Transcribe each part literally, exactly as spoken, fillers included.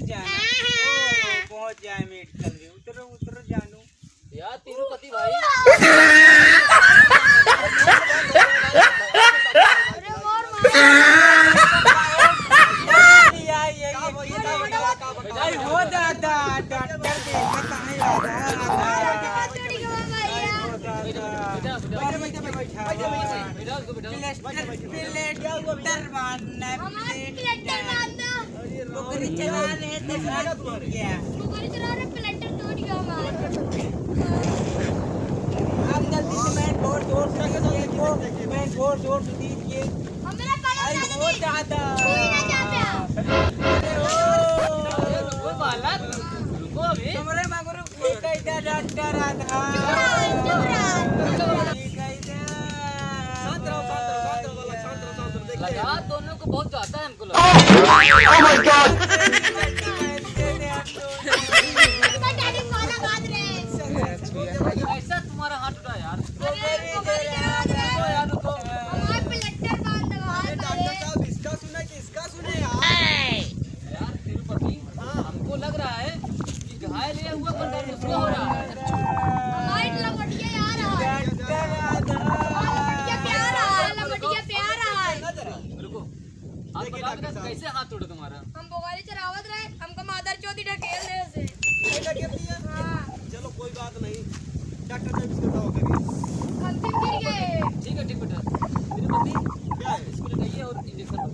जाना। ओ, पहुँच जाए मेडिकल में। उतरो, उतरो जानू। यार, तिरुपति भाई। अरे, मोर माँ। ये, ये, ये, ये, ये, हो दादा, डॉक्टर देखत है, दादा। बैठा, बैठा, बैठा। प्लास्टर, प्लास्टर बांधना, हमार प्लास्टर। प्लास्टर बांधना। ओकरे चला रहे थे, हाथ टूट गया। ओकरे चला रहे, प्लास्टर टूट गया हमार। आप जल्दी से मैं जोर जोर से दीजिए, मैं जोर जोर से दीजिए। हमरा पलंग आई ना हो लगे। दादा। छुई ना जाते आप। अरे ओ। अरे रुको बालक, रुको अभी। हमरे मगरू के कैदा डॉक्टर आधा। चुप रह, चुप रह। के कैदा। शांत रहो, शांत रहो, शांत रहो बालक, शांत रहो, शांत रहो। देखते हैं। लगा दोनों को बहुत ज्यादा है हमको लगा। Oh my God! ऐसा तुम्हारा हाथ उठा यार। अरे, रुको यार, रुको। हमारे प्लास्टर बांध दो, अरे, डॉक्टर साहब, इसका सुना कि इसका सुने यार। यार, तिरुपति, हाँ। हमको लग रहा है कि घायल ये हुआ, पर दर्द उसको हो रहा है। हमारे लंगोटिया यार है। लंगोटिया प्यारा है, लंगोटिया प्यारा है। रुको। आप देखिए बताओ डॉक्टर बेटा, साहब। कैसे हाथ टूटा तुम्हारा? हम बोगाली चरावत रहे, हमका मादर चोदी ढकेल दे से। ये ढकेल दिया? हाँ। चलो कोई बात नहीं, डॉक्टर साहब इसको दवा करिए। हम भी गिर गए। ठीक है, ठीक बेटा। तिरुपति, क्या है? इसको ले जाइए और इंजेक्शन दो।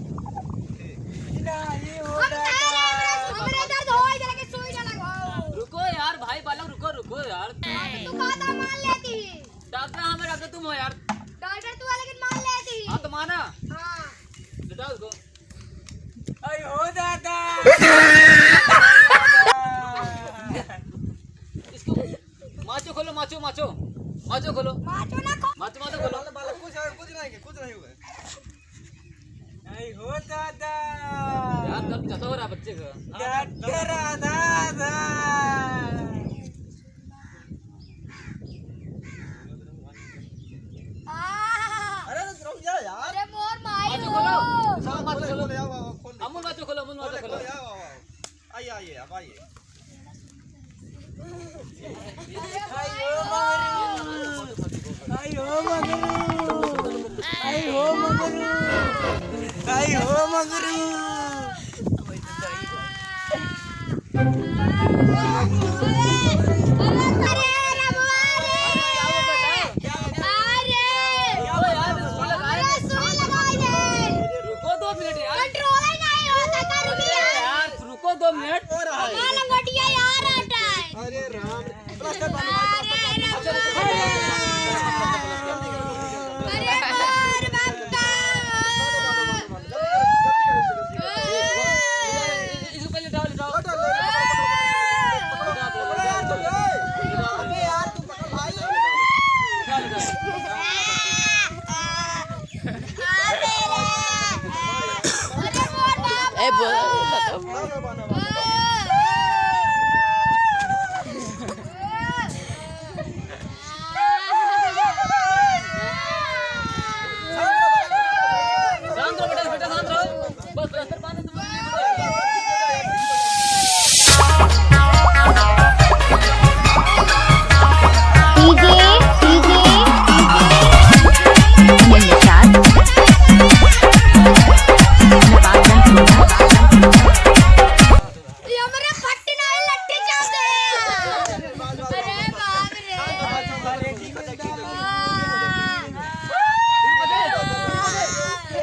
ठीक। हम कह रहे हैं, हमरे दर्द हो, इधर के सुई ना लगाओ। रुको यार, भाई बालक, रुको, रुको यार। तू कहा था मान लेती। डॉक्टर हमें रख दे तुम हो यार। डॉक्टर तू है लेकिन मान लेती। हाँ तो माना। हाँ। बताओ उसको। आई हो दादा। इसको माचो खोलो, माचो, माचो। माचो खोलो। माचो ना खो- माचो, माचो खोलो। बालक, बालक, कुछ है, कुछ नहीं, कुछ नहीं हुआ है। आई हो दादा। यार, दर्द ज्यादा हो रहा है बच्चे को। डॉक्टर आधा आधा। आह! अरे, रुक जा यार। अरे, मोर माई माचो हो। खोलो। साहब, माचो खोलो, खोलो। खोलो, आओ, आओ, खोल दे। अमूल माचो खोलो, अमूल माचो खोले, खोलो। खोले, आओ, आओ, आओ। आइए, आइए, आप आइए। आई हो मगरू, आई हो मगरू, आई हो मगरू, आई हो मगरू। रुको दो मिनट यार। कंट्रोल ही नहीं होता, कर भी यार। यार, रुको दो मिनट। हमारा लंगोटिया यार आता है। अरे राम, प्लास्टर बांधो, अरे प्लास्टर बांधो। राम। अरे मोर बाप का। इसको पहले डाल, डाल। अबे यार, तू पकड़ भाई। ए, बोला, बोला, बोला। शांत रहो बेटा, बेटा शांत रहो। बस प्लास्टर बांधो तुम। डीजे, डीजे, डीजे। ये हमारे फट्टी नाल लट्टी चाप दे। अरे बाप रे।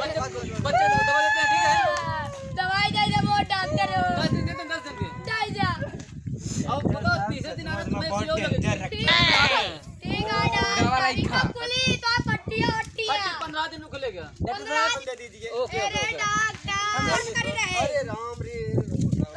बच्चे, बच्चे दवा देते हैं, ठीक है? दवाई दे दे, वो डॉक्टर हो। दस दिन देते हैं, दस दिन के। जाई जा। अब बताओ, तीसरे दिन आ रहे, तुम्हें क्यों लगे? ठीक है। ठीक है, डॉक्टर, दवा लाई खा। कुली तो पट्टिया, पट्टिया। पट्टी पंद्रह दिन में खुलेगा। पंद्रह दिन। दे दीजिए। ओके, ओके, अरे ओके। डॉक्टर, कौन कर रहे? अरे राम रे।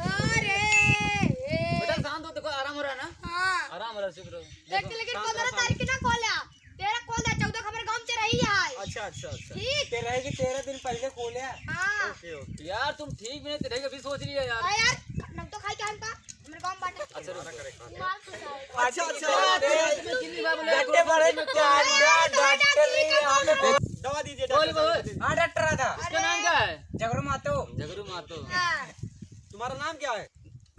अरे, ए। बेटा, शांत हो, देखो, आराम हो रहा है ना? हाँ। आराम हो रहा है, चुप रहो। देख, देखो, लेकिन शांत रहो, पंद्रह तारीख की ना खोला। तेरह खोल दे, चौदह हमारे गांव से रही है। अच्छा, अच्छा, अच्छा। ठीक। तेरह की तेरह दिन पहले खोले। हाँ। ओके, ओके। यार, तुम ठीक भी नहीं, तेरे भी सोच रही है यार। हाँ यार, नम तो खाई क्या हमका? हमारे गांव बाटे। अच्छा, रुको। दिमाग खुश है। अच्छा, अच्छा। कितनी बार बोला? डॉक्टर बड़े, डॉक्टर, डॉक्टर नहीं, यहाँ पे दवा दीजिए, बोल, डॉक्टर बोल। साहब, दीजिए। हाँ, डॉक्टर आधा। इसका नाम क्या है? जगरू मातो। जगरू मातो। हाँ। तुम्हारा नाम क्या है?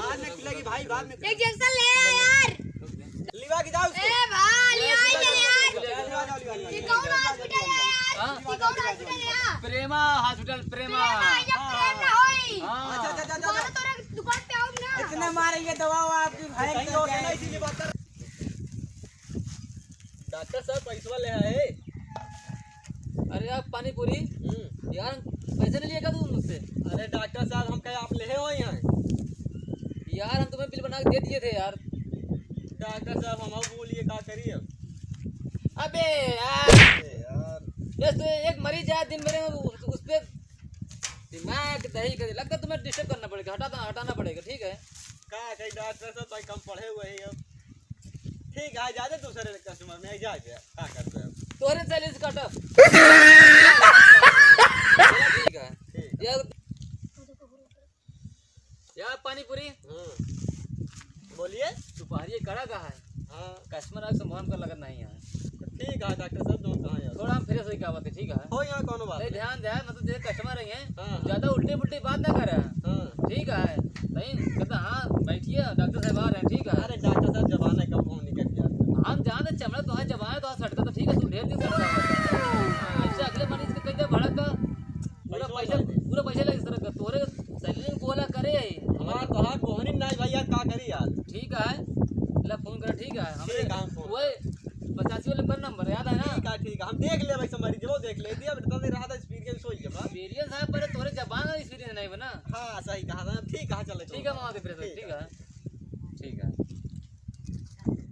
बाद में खिलाएगी भाई, बाद में। एक injection ले आ यार। लिवा के जाओ उसको। ए भाई, लिवा के ले यार। लिवा जाओ, लिवा जाओ। ये कौन hospital है यार? हाँ? ये कौन hospital है यार? प्रेमा hospital, प्रेमा। प्रेमा, ये प्रेम ना होई। हाँ। अच्छा, अच्छा, अच्छा, अच्छा। दोबारा तोरा दुकान पे आऊँ ना। इतना मारेंगे, दवा आपकी भयंकर जाए। डॉक्टर साहब, पैसवा ले आए। अरे यार, पानी पूरी। हम्म। यार, पैसे नहीं लिए का तू मुझसे? अरे डॉक्टर साहब, हम कहे आप ले हो यहाँ। यार, हम तुम्हें बिल बना के दे दिए थे यार। डॉक्टर साहब, हम अब बोलिए, का करिए अब? अबे यार। अरे यार। बस तो एक मरीज आया दिन भर में, उस, उस पे दिमाग दही कर लगता, तुम्हें disturb करना पड़ेगा, हटाता, हटाना पड़ेगा, ठीक है? का कही डॉक्टर साहब, भाई कम पढ़े हुए हैं अब। ठीक है, आ जाते दूसरे customer में, आ जाते, का करते हैं? तोरे सैलरी से काटा। ठीक है। ठीक। यार, यार पानी पूरी। हम्म। बोलिए। दोपहरिए कड़ा का है? हाँ। Customer आज संभाल कर लगत नहीं है। ठीक है डॉक्टर साहब, जो कहा यार। थोड़ा हम fresh होई का बात है, ठीक है? हो यहाँ कौनो बात नहीं, नहीं। ध्यान दे, मतलब जैसे customer रही हैं, हाँ, हाँ। ज्यादा उल्टी पुल्टी बात ना करे। हाँ। ठीक है, सही कहता, हाँ, बैठिए, डॉक्टर साहब आ रहे हैं, ठीक है। अरे डॉक्टर साहब, जमाना कब फोन निकल गया। हम जाने चमड़ा तो आज जमाना तो आज सटका तो ठीक है, तू ढेर दिन सटका है। हाँ, ऐसे अगले मरीज के कह दे भड़क का, पूरा पैसा पैसा, लगे। पूरा पैसा लगे सर, तोरे सैलरी में गोला करे है। हमारा तो हाथ बोहनी ना भाई यार, का करी यार। ठीक है, ले फोन कर, ठीक है, हमरे ठीक है, हम फोन वही पचासी वाले पर नंबर याद है ना? ठीक है, ठीक है, हम देख ले भाई, हमारी जो देख ले दिया, बेटा, दे रहा था speed के सोई जब। Experience है, पर तोरे जबान का experience नहीं बना। हाँ, सही कहा था, ठीक है, चले, ठीक है, चलो। मामा के प्रेशर, ठीक ठीक है। है।